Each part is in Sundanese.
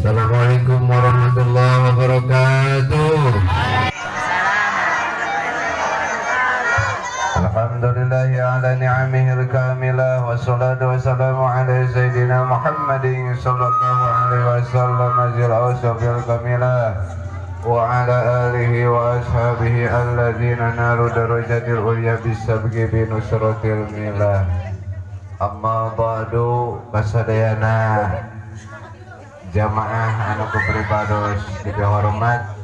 Assalamualaikum warahmatullahi wabarakatuh. Alhamdulillahi ala ni'amihil kamilah, wassalatu wassalamu ala sayyidina Muhammadin sallallahu alaihi wasallam azil awsafil kamilah wa ala alihi wa ashabihi alladzina nalu darajatil ulya bisabqi bi nusratil milah. Amma ba'du, kasadayana jamaah anu kupribados dipihormat,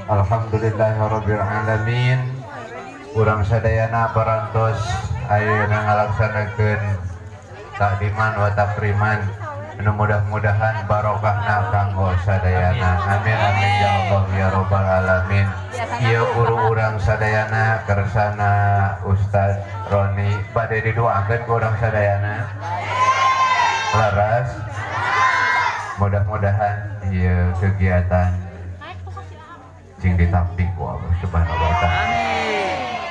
alhamdulillahirabbil alamin, urang sadayana parantos ayeuna ngalaksanakeun takdiman wa takriman anu mudah-mudahan barokahna kanggo sadayana. Amin amin ya Allah ya rabbal alamin. Ieu guru urang sadayana, kersana Ustad Roni, bade didoakeun ku urang sadayana. Leres, mudah-mudahan ieu kegiatan cing ditampi ku Allah Subhanahu wa Ta'ala.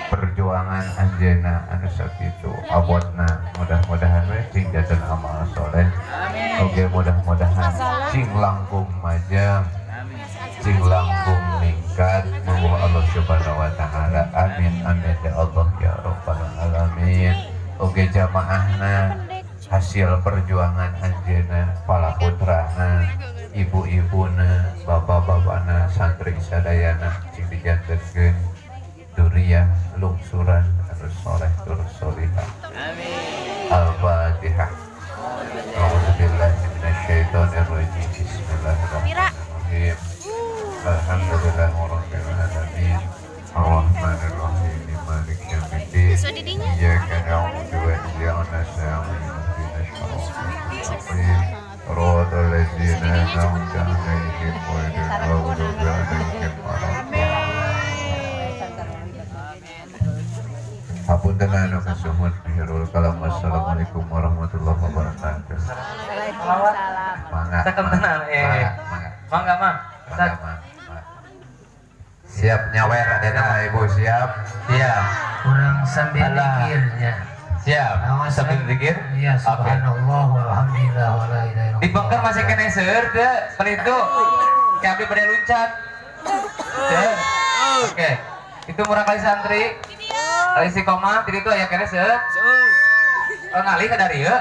Perjuangan anjeunna anu sakitu abotna, mudah-mudahan we cing janten amal soleh. Oke, mudah-mudahan cing langkung majang, cing langkung ningkat mawuh Allah Subhanahu wa Ta'ala. Amin amin ya Allah ya rabbal alamin. Oke, jamaahna hasil perjuangan anjeunna, para putrana, ibu-ibuna, bapak-bapakna, santri sadayana cing dijantenkeun duriah lungsuran anu soleh tur solihah. Al-Fatihah. A'udzubillahi minasyaitonirrajim. Bismillahirrahmanirrahim. Alhamdulillahirabbil alamin. Arrahmanirrahim. Maliki yaumiddin. Iyyaka na'budu wa iyyaka nasta'in. Ihdinas siratal mustaqim. Siratal ladzina an'amta 'alaihim ghairil maghdubi 'alaihim waladdallin. Hapunten anu kasuhun, akhirul kalam. Wassalamualaikum warahmatullahi wabarakatuh. Mangga. Sakentenan eh. Mangga. Mangga, Mang. Mangga, mangga. Siap nyawer adena ibu, siap? Siap. Kurang sambil Alah. Zikirnya. Siap. Sambil zikir? Iya, Oke. subhanallah walhamdulillah wala ilaha illallah. Di pengker masih kena seueur teu, penitu. Kayak abdi pada luncat. Teu. Oke. Itu murah kali santri. Kali istiqomah, jadi itu aya kene seueur. Oh, ngalih ka dari ieu.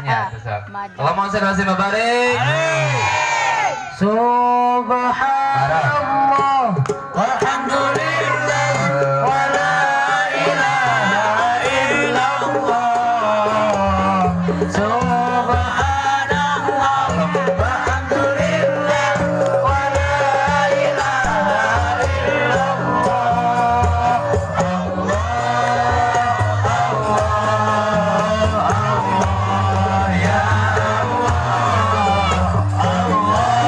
Nya, sok. Allahumma sholli wa sallim wa barik. Subhanallah walhamdulillah wala ilaha illallah. Subhanallah walhamdulillah wala ilaha illallah. Allah Allah Allah ya Allah Allah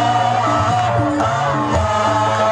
Allah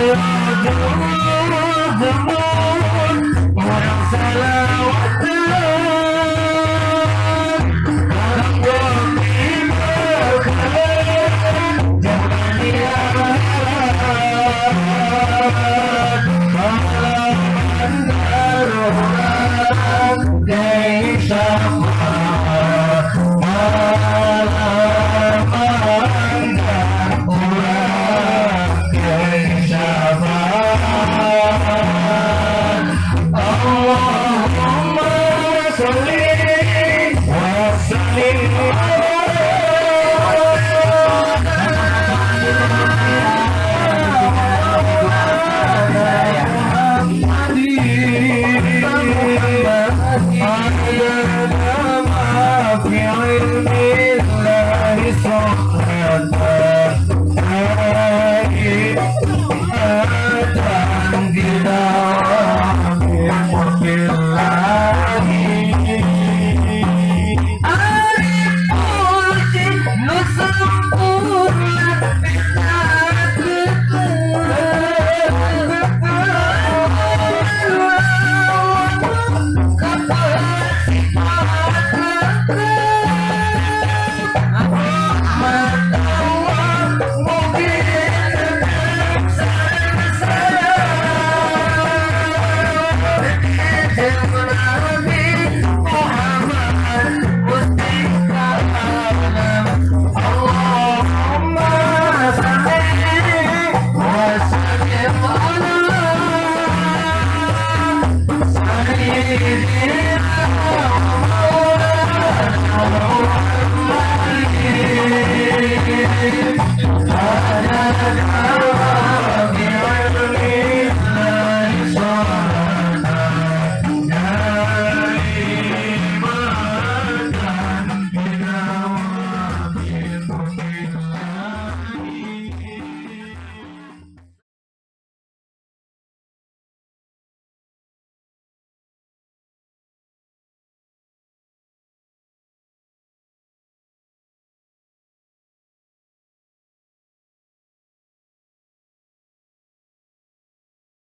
Tujuh.